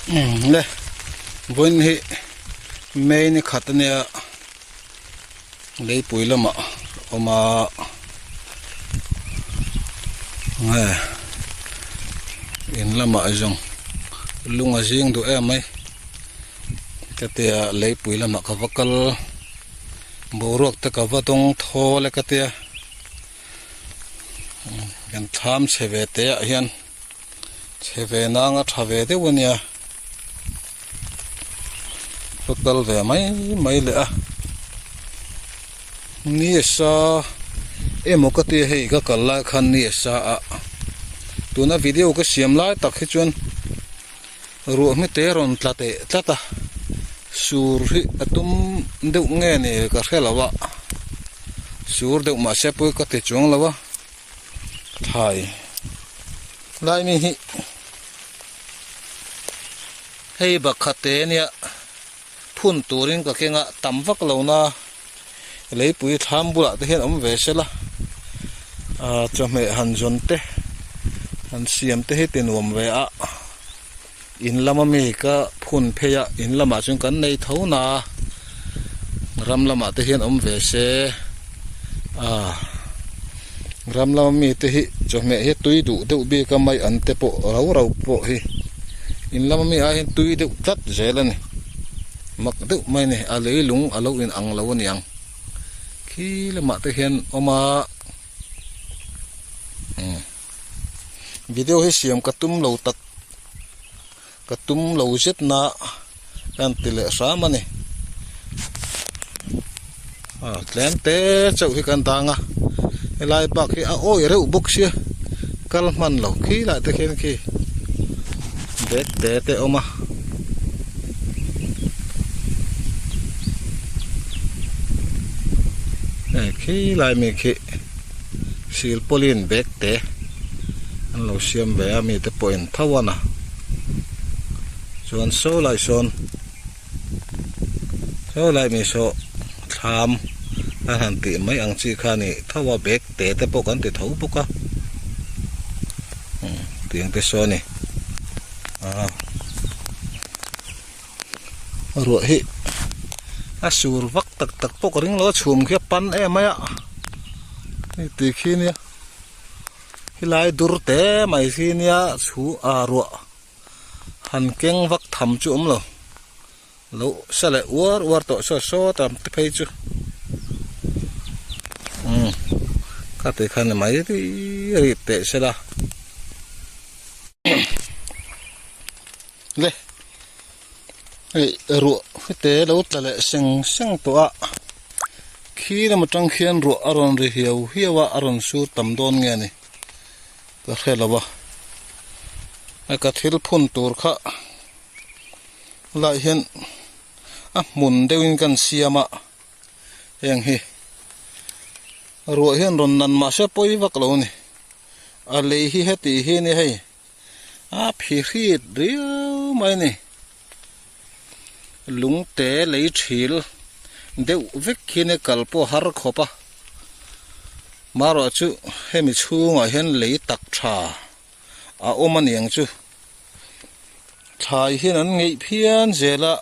Le vawiin hi May ni khat ania leipui lamah awm a nge in lamah zawng lung a zing duh em mai ka tia leipui lamah ka va kal boruak te ka va dawng thawl e ka tia kan thlam chhe ve te ah hian. Chhe ve nanga tha ve deuh ania ka kal ve mai mai leh a ni a sa emaw ka tia hei ka kal lai khan ni a sa a tuna video ka siam lai tak hi chuan ruah hmi te rawn tla teh tlat a sur hi a tum deuh nge ni ka hre lo a sur deuh mahse pawi ka ti chuang lo a. Thlai lai mi hi hei bakhat te ania phun turin ka keng a tam vak lo na leipui thlam bulah te hian awm ve sela ah chawhmeh han zawn te han siam te hi ti nuam ve a in lama mi ka phun phei a in lamah chuan kan nei tho na ram lamah te hian awm ve se ah ram lama mi te hi chawhmeh hi tui duh deuh bik a mai an te pawh rau rau pawh hi in lama mi ai hian tui deuh tlat zel a ni mak deuh mai a ni a leilung a lo in ang lo a niang khi lamah te hian awm a umm. Video hi siam ka tum lo tak ka tum lo zet na ka han ti leh hram a ni ah tlem te chauh hi kan dang a helai bak hi a awi reuh bawk sia kal hman lo khi lah te khian khi bag te te a awm a. Hei khi lai mi khi. Silpauline bag te an lo siam ve a mite pawhin tho a na chuan saw lai sawn saw lai mi saw thlam a han tih mai ang chi kha ni tho a bag te te pawh kan ti tho bawk a tiang te saw a ni ah ruah hi a sur vak tak tak pawh ka ring lo a chhum khi a pan em mai a hei tui khi nia helai dur te mai khi nia chhu ah ruah han keng vak tham chu awm lo lo sa leh uar uar tawh saw saw tam te phei chu umm ka ti khan mai rih teh sela. Le hei ruah te lo tla leh seng seng tawh a khi lam atang khian ruah a rawn ri hiau hiau a a rawn sur tam dawn nge ni ka hre lo a hei ka thil phun tur kha lai hian a hmun deuhin kan siam a heng hi ruah hian rawn nan mahse pawi vak lo a ni a lei hi heti hi a ni hei. A phi hrit riau mai a ni. Lungte lei thil deuh vek hian a kal pawh har khawp a. Marawh chu hemi chhungah hian lei tak tha a awm a niang chu. Thlai hian an ngeih phian zel a,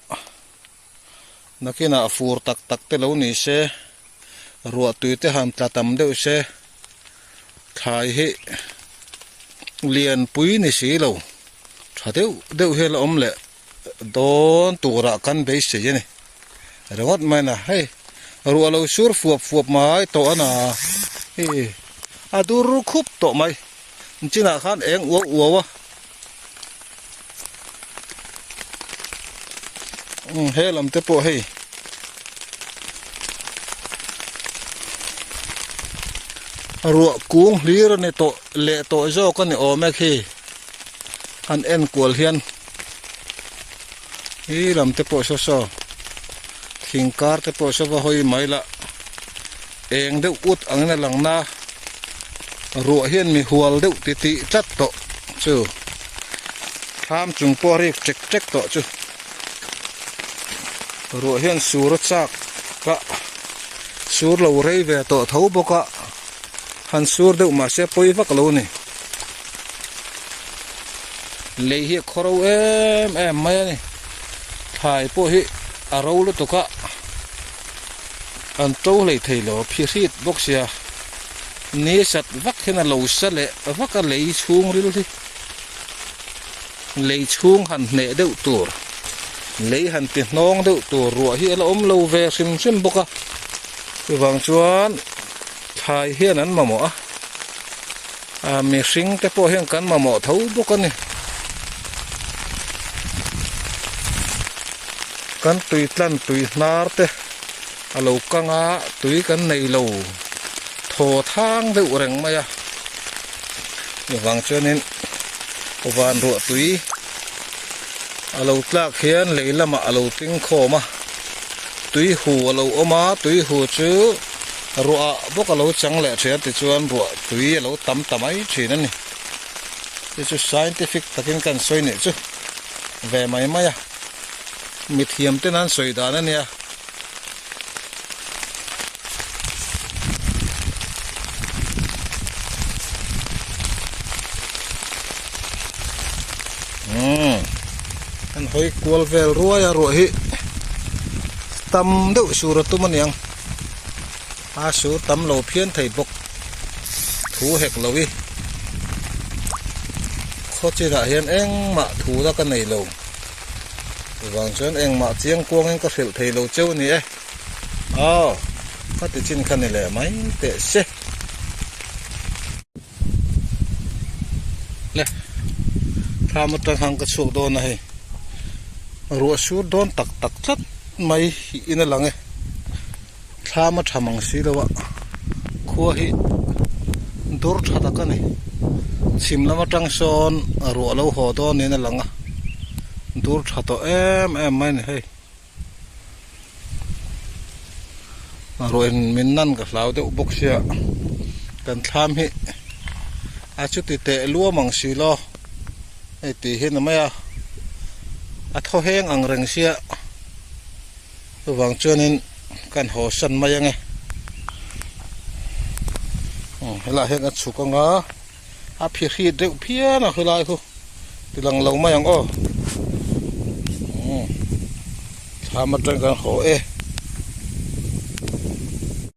nakinah fur tak tak te lo ni se, ruah tui te han tla tam deuh se. Thlai hi lianpui ni si lo tha deuh deuh hian a awm leh dawn turah kan beisei a ni ringawt mai na hei ruah lo sur fuap fuap mai tawh a na hei a dur khup tawh mai chinah khan eng uau uau a he lam te pawh hei ruah kung hlir a ni tawh leh tawh zawk a ni awm e khi han en kual hian he lam te pawh saw saw thing kar te pawh saw va hawi mai lah eng deuh ut angin a lang na ruah hian mi hual deuh ti tih tlat tawh chu thlam chung pawh a rik ṭek ṭek tawh chu ruah hian sur a chak a sur lo rei ve tawh tho bawk a han sur deuh mahse pawi vak lo a ni. Lei hi a khaw ro em em mai a ni. Thlai pawh hi a ro lutuk a, an to hlei thei lo a phihrit bawk sia. Ni sat vak hian a lo sa leh vak a lei chhung ril hi. Lei chhung han hneh deuh tur, lei han ti hnawng deuh tur ruah hi a la awm lo ve hrim hrim bawk a. Chuvang chuan thlai hian an mamawh a, ah mihring te pawh hian kan mamawh tho bawk a ni. Kan tui tlan tui hnar te a lo kang a, tui kan nei lo thaw thang deuh reng mai a. Chuvang chuanin van ruah tui a lo tlak hian lei lamah a lo tling khawm a, tui hu a lo awm a, tui hu chu ruah ah bawk a lo chang leh thin a tichuan ruah tui a lo tam ta mai thin a ni. Chu chu scientific takin kan sawi nih chu ve mai mai a, mithiam ten an sawi dan a nia. An hawi kual vel ruai a ruah hi tam deuh sur a tum aniang a sur tam lo phian thei bawk thu hek lo i khaw chinah hian engmah thu la ka nei lo. Chuvang chuan engmah chiang kuangin ka hrilh thei lo cheu a ni e. Aw, ka ti chin kha ni leh mai teh se. Le, thlam atang khan ka chhuak dawn a hei. Ruah sur dawn tak tak tlat mai in a lang e. Thlam a tha mang si lo a, khua hi dur tha tak a ni. Chhim lam atang sawn ruah lo haw dawn niin a lang a, dur tha tawh em em mai a ni hei. Ruah in min nan ka hlau deuh bawk sia, kan thlam hi a chuti teh luam ang si lo hei tih hi a ni mai a, a thaw heng ang reng sia. Chuvang chuanin kan haw san mai ange. Helaiah hian a chhuk anga a phihrit deuh phian a helai khu tilang lo mai ang aw. Thlam atang kan haw e.